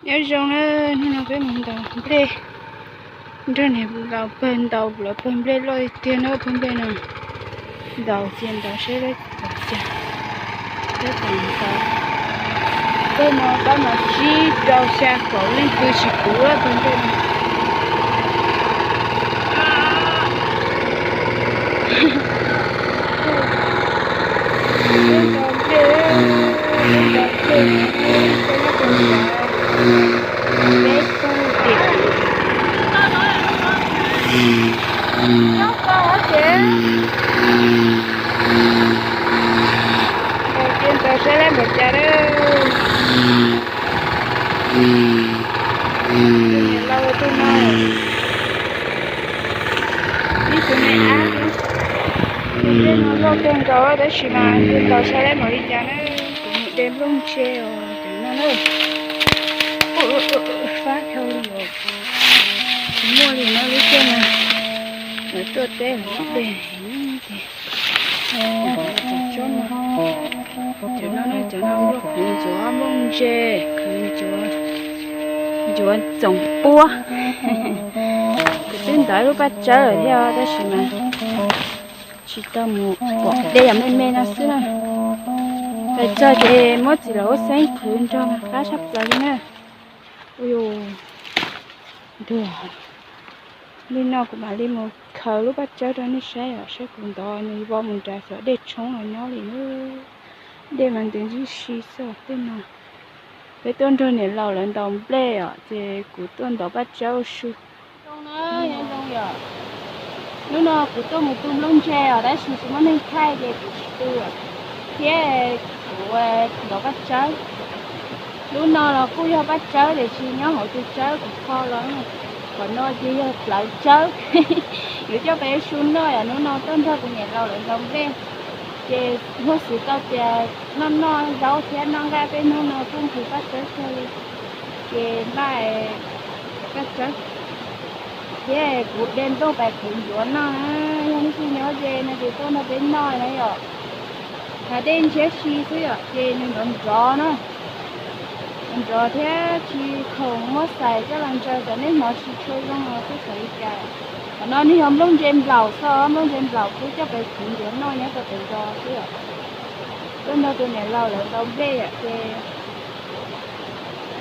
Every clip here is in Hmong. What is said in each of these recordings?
Nyob zoo na, hnub no peb mus ntaus nplej. Nrog niam laus pawg ntaus, lawv pawg nplej loj tiag tiag na, pawg nplej no. Ntaus cia ntaus seb lawv txaus cas. Peb tseem ntaus, pawg no pab mas tsib rau xya kaum leej twg tsis puv pawg nplej no. Ntawd saib lab npaum cas lawm. Niam laus tus no, ib tug me ab, tus dej no loj kawg nkaus tab sis mas ntawd saib lab npaum li cas na. Kuv mus de nplooj ntse os cov no na. Fab dhau li os. Tsis muaj li no lub caij no, lawv tuaj teb lawv de ces tsob no. Cov no, cov no luaj qhwv ncuav nplooj ntse, qhwv ncuav, ncuav txoom puab. Kuv twb ntawd lub paj tsawb lawm thiab tab sis mas tsis tau mus pom, de yam me me no xwb na. Pais txog ces muab txiv laus lub xeeb qhwv nrog mas qab tshaj plaws li na. Ua li no kuv mam li mus khaws lub paj tsawb rau nej saib os, saib kuv ntov nws vov mus nrad xyov dej tshoob los nyob li na. Dej mas ntev ntsib si xwb tej no. Peb tuaj nrog niam laus lawv ntaus nplej os ces kuv tuaj ntov paj tsawb ua su. Zoo na, nyob zoo yom. Hnub no kuv tuaj mus tu nplooj ntse os tab sis tsis muaj neeg thaij ces kuv tsis tu thiab, kuv ntov paj tsawb. Lub no los kuj yog paj tsawb tiam sis nyob hauv tus tsawb kuv kho los. Qhov no ces yog plawv tsawb. Yuav coj pem su noj yom, hnub no tuaj nrog kuv niam laus lawv ntaus nplej. Ces muaj xwm tau tias noj noj zaub thiab noj nqaij peb hnub no kuj nqhis paj tsawb kawg li. Ces npaj paj tsawb thiab kuv de nplooj pais qhwv ncuav noj na. Yog leej twg nyob ze no ces tuaj nrog peb noj na yom. Hav dej ntshiab si xwb yom ces nws nrov nrov na. Nrov thiab tsis khoom muab xais coj los ntsaws kom nej hnov tsis tshua zoo los xwb xav li cas. Qhov no nws yog nplooj ntse nplaum xwb, nplooj ntse nplaum kuv coj pem kuv ncuav noj nyob rau pem zos xwb. Tuaj nrog tus niam laus lawv ntaus nplej yom ces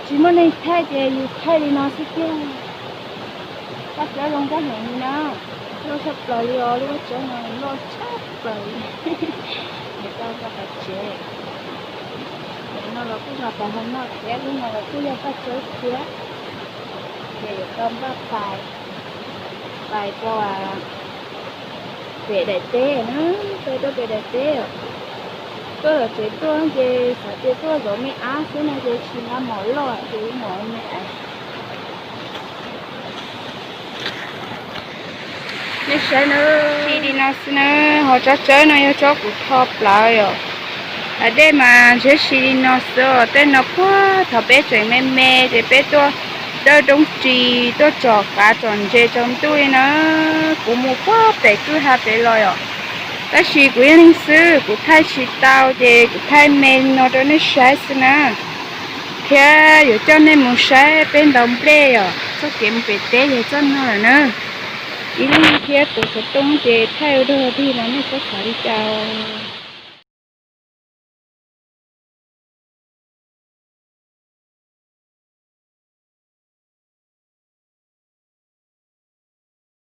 tsis muaj neeg thaij ces yus thaij li no xwb tiag. Paj tsawb zoo nkauj heev li na. Loj tshaj plaws li os, lub paj tsawb no loj tshaj plaws li. Nws tau rau pem tsev. Lub no los kuj yog paj tsawb thiab, lub no los kuj yog paj tsawb thiab. Ces yuav tau npaj pais, pais rau pem daim teb na, pais rau pem daim teb. Tuaj tom tsev tuaj ces xav tias tuaj zov me ab xwb no ces tsis nqa mom loj ces mom me ab. Nej saib na, li no xwb na, ho tsob tsawb no yog tsob kuv kho plawv yom. Hav dej mas ntshiab si li no xwb, tej no puag thaum peb tseem me me ces peb tuaj dawb roob ris tuaj tsom qav tsom ntses tsaus ntuj li na. Kuv mus puag pem kwj ha pem los yom, tab sis kuv ib leeg xwb kuv thaij tsis tau ces kuv thaij me no rau nej saib xwb na. Thiab yuav coj nej mus saib peb ntaus nplej yom, txoj kev mus pem teb yog txoj no lawm na. Ib leeg thiab tus xov tooj ces thaij ua dog dig los nej txhob xav li cas.